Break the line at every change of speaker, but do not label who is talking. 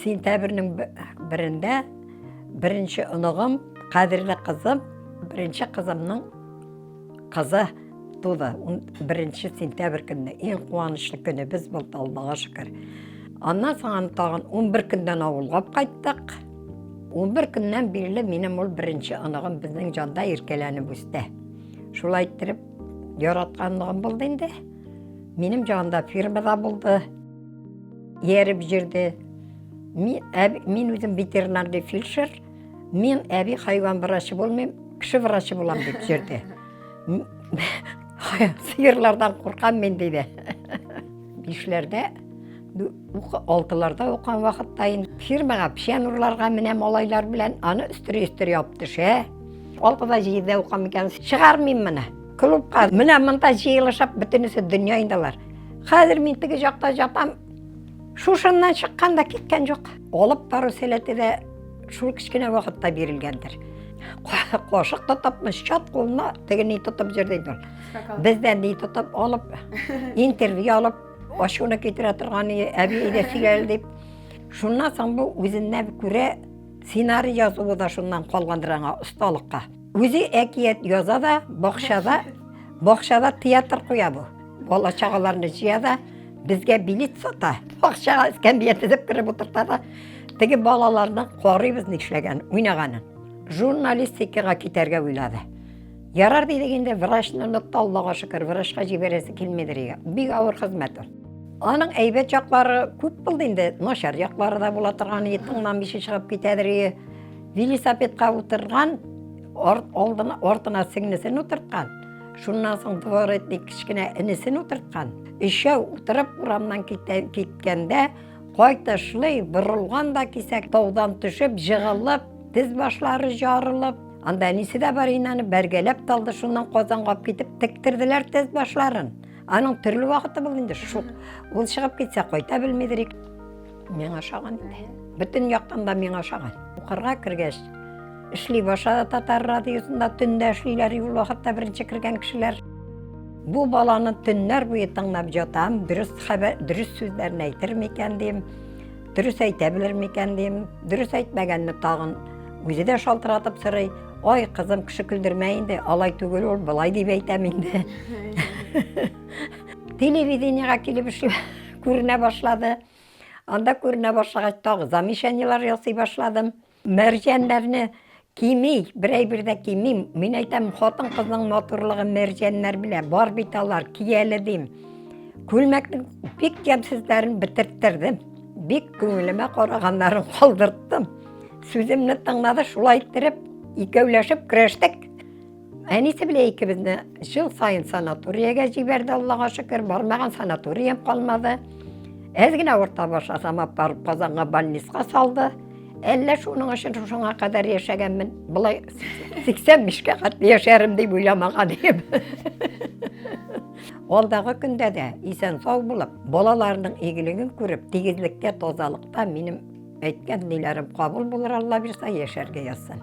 Сентябрьнең берендә беренче оныгым, кадерле кызым, беренче кызымның кызы туды. 1 сентябрь көнне. Иң куанычлы көнебез булды, Аллага шөкер. Аннан соң аны тагын 11 көннән авылга алып кайттык. 11 көннән бирле минем ул беренче оныгым безнең җанда иркәләнеп үсте. Шулай иттереп, яратканлыгым булды инде. Минем җанда фирмада булды. Ияреп җөрде. Мин, әби, мин үзем ветеринарный фельдшер. Мин әби хайван врачы булмыйм, кеше врачы булам дип җөрде. Сыерлардан куркам мин диде. Бишләрдә, алтыларда укыган вакытта инде фирмага печән урларга менә малайлар белән аны өстери-өстери алып төшә. Алтыда җидедә укыган микән, чыгармыйм моны. Клубка менә монда җыелышып бөтенесе дөнья инде алар. Хәзер мин теге жакта жатам. Шушыннан чыккан да киткән юк. Алып бару сәләте дә шул кечкенә вакытта бирелгәндер. Кашык та тапмыш, чат кулына теге ни тотып йөрде инде ул. Бездән ни тотып алып, интервью алып, ачуны китерә торган әби әйдә сөйләле дип. Шуннан соң бу үзеннән күрә сценарий язуы да шуннан калгандыр аңа осталыкка. Үзе әкият яза да, бакчада, бакчада театр куя бу. Бала чагаларны җыя да, безгә билет сата. Бакчага эскәмия тезеп кереп утырта да, теге балаларны карыйбыз нишләгән, уйнаганын. Журналистикага китәргә уйлады. Ярар дидек инде, врачны онытты, Аллага шөкер, врачка җибәрәсе килмидер иде. Бик авыр хезмәт ул. Аның әйбәт яклары күп булды инде, начар яклары да була торган иде, тыңламыйча чыгып китәдер иде. Велосипедка утырган, алдына, артына сеңлесен утырткан. Шуннан соң дворетник кечкенә энесен утырткан. Өчәү утырып урамнан киткәндә, кайтышлый борылган да кисәк таудан төшеп, жыгылып, тез башлары жарылып, анда әнисе дә бар инде аны бәргәләп талды, шуннан Казанга алып китеп тектерделәр тез башларын. Аның төрле вакыты булды инде, шук. Ул чыгып китсә, кайта белмидер. Миңа ошаган инде. Бөтен яктан да миңа ошаган. Укырга кергәч, Эшли башлады татар радиосында, төндә эшлиләр ул вакытта беренче кергән кешеләр. Бу баланы төннәр буе тыңлап жатам, дөрес хәбәр, дөрес сүзләрне әйтер микән дим, дөрес әйтә белер микән дим, дөрес әйтмәгәнне тагын үзе дә шалтыратып сорый. Ой, кызым, кеше көлдермә инде, алай түгел ул, болай дип әйтәм инде. Телевидениега килеп эшли күренә башлады. Анда күренә башлагач, тагы замечаниеләр ясый башладым. Мәрҗәннәрне кими, бер әйбер дә кимим. Мин әйтәм, хатын-кызның матурлыгы мәрҗәннәр белә. Бар бит алар, ки әле дим. Күлмәкнең бик ямьсезләрен бетердердем. Бик күңелемә караганнарын калдырттым. Сүземне тыңлады, шулай иттереп, икәүләшеп көрәштек. Әнисе белән икебезне жыл саен санаториягә җибәрде, Аллага шөкер, бармаган санаториям калмады. Әз генә авырта башласам, алып барып Казанга больницага салды. Әллә шуның өчен шушыңа кадәр яшәгәнмен. Болай 85-кә хәтле яшәрем дип уйламаган идем. Алдагы көндә дә исән-сау булып, балаларның игелеген күреп, тигезлектә, тазалыкта минем әйткән ниләрем кабул булыр, Алла бирса, яшәргә язсын.